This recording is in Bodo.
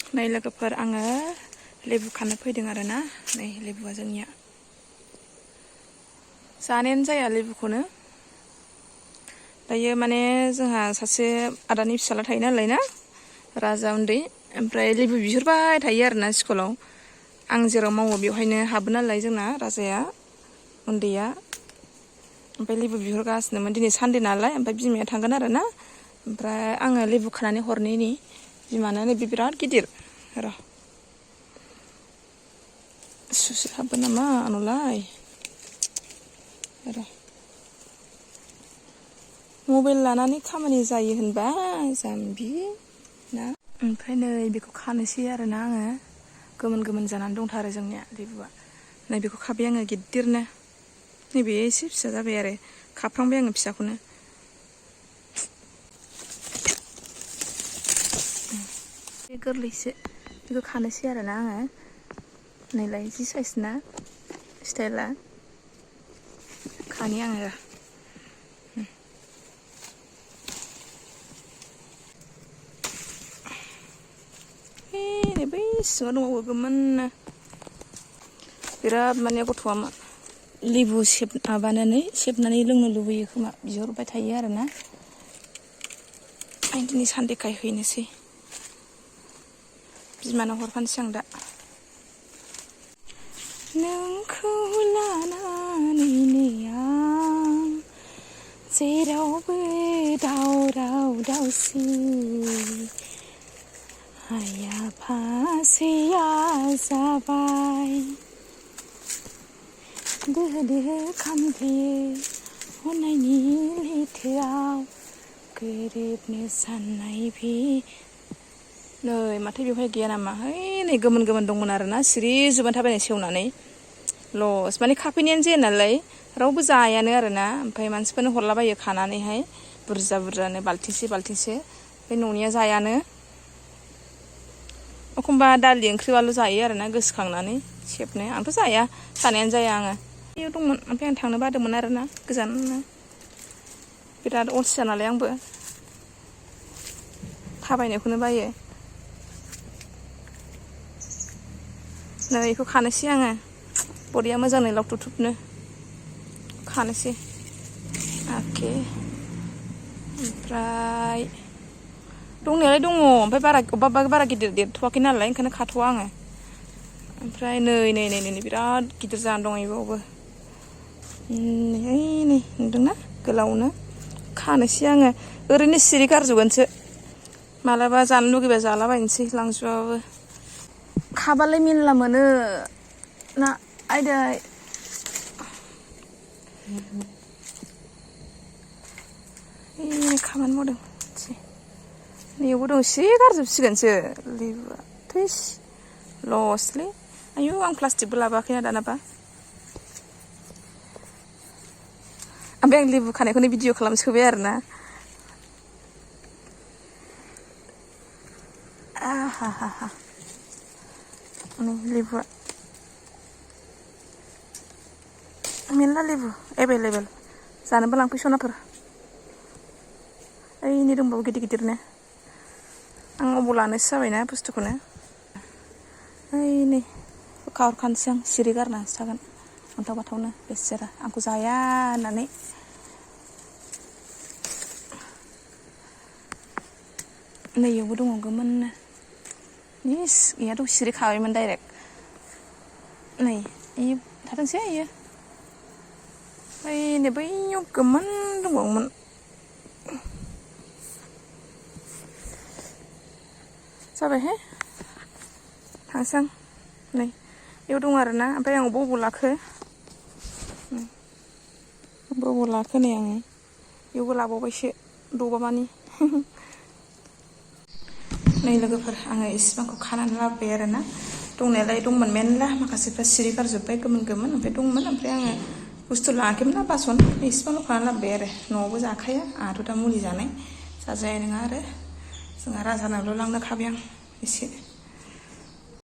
नै लोगोफोर आङो लेबु खानो फैदों आरोना नै लेबुआ जोंनिया जानायानो जाया लेबुखौनो दायो माने जोंहा सासे आदानि फिसाला थायो नालाय ना राजा उन्दै ओमफ्राय लेबु बिहरबाय थायो आरोना स्कुलाव आं जेराव मावो बेवहायनो हाबो नालाय जोंना राजाया उन्दैया ओमफ्राय लेबु बिहरगासिनोमोन दिनै सानदे नालाय ओमफ्राय बिमाया थांगोन आरोना ओमफ्राय आङो लेबु खानानै हरनायनि बिमानो नैबे बिराद गिदिर र' सुसु हाबो नामा आंनावलाय र' मबाइल लानानै खामानि जायो होनबा जाम्बि ना ओमफ्राय नै बेखौ खानोसै आरोना आङो गोमोन गोमोन जानानै दंथारो जोंनिया लेबुआ नै बेखौ खाबाय आङो गिदिरनो नैबे एसे फिसा जाबाय आरो खाफ्रांबाय आङो फिसाखौनो बे गोरलैसो बेखौ खानोसै आरोना आङो नैलाय जि साइज ना स्टाइला खानि आङो बै सिङाव दंबावो गोमोननो बिराद माने गथ'आ लेबु सेबनानै लोंनो लुबैयो खोमा बिहरबाय थायो आरोना आं दिनै सान्देखाय हैनोसै बिमानाव हरफानोसै आं दा नोंखौ लानानैनो आं जेरावबो दावराव दावसि आइ आफासेया जाबाय दोहो दोहो खामफैयो हननायनि लैथोआव गोरोबनो साननाय बे नै माथो बेवहाय गैया नामा है नै गोमोन गोमोन दंमोन आरोना सिरि जोबनानै थाबायनाय सेवनानै लस माने खाफैनायानो जाया नालाय रावबो जायानो आरोना ओमफ्राय मानसिफोरनो हरलाबायो खानानैहाय बुरजा बुरजानो बाल्थिंसे बे न'निया जायानो एखमबा दालि ओंख्रिबाल' जायो आरोना गोसोखांनानै सेबनो आंथ' जाया जानायानो जाया आङो बेयाव दंमोन ओमफ्राय आं थांनो बादोंमोन आरोना गोजाननो बिराद अलसिया नालाय आंबो थाबायनायखौनो बायो नै बेखौ खानोसै आङो बरिया मोजाङै लावथुथुबनो खानोसै अके ओमफ्राय दंनायालाय दङ ओमफ्राय बारा गिदिर देरथ'वाखै नालाय ओंखायनो खाथ'वा आङो ओमफ्राय नै बिराद गिदिर जाना दं बेयावबो नै नुदोंना गोलावनो खानोसै आङो ओरैनो सिरि गारजोबगोनसो मालाबा जानो लुगैबा जालाबायनोसै लांजोबाबाबो खाबालाय मेनला मोनो ना आयदै खामानि मावदों नैयावबो दं एसे गारजोबसिगोनसो लेबुआ थैस लसलै आयु आं प्लास्टिकबो लाबोआखैना दानाबा ओमफ्राय आं लेबु खानायखौनो भिडिअ खालामसोबाय आरोना आहा नै लेबुआ मेरला लेबु एभेलेबेल जानोबा लांफै सनाफोर ओइनै दंबावो गिदिर गिदिरनो आं अबाव लानोसो जाबायना बुस्थुखौनो नै खानोसै आं सिरि गारनानैसो थागोन अन्थाव बाथावनो बेसेरा आंखौ जाया होननानै नैयावबो दङ गोमोननो इस इयाथ' सिरि खाबायमोन डाइरेक्ट नै इयो थाथोंसै इयो नै बैयाव गोमोन दंबावोमोन जाबायहाय थांसै आं नै बेयाव दं आरोना ओमफ्राय आं बबाव लाखो नै आङो बेयावबो लाबावबायसो दबामानि नै लोगोफोर आङो इसिबांखौ खानानै लाबोबाय आरोना दंनायालाय दंमोन मेरला माखासेफ्रा सिरि गारजोब्बाय गोमोन ओमफ्राय दंमोन ओमफ्राय आङो बुस्थु लाङाखैमोन बासन इसिबांल' खानानै लाबोबाय आरो न'आवबो जाखाया आंहाथ' दा मुलि जानाय जाजानाय नङा आरो जोंहा राजानावल' लांनो खाबाय आं एसे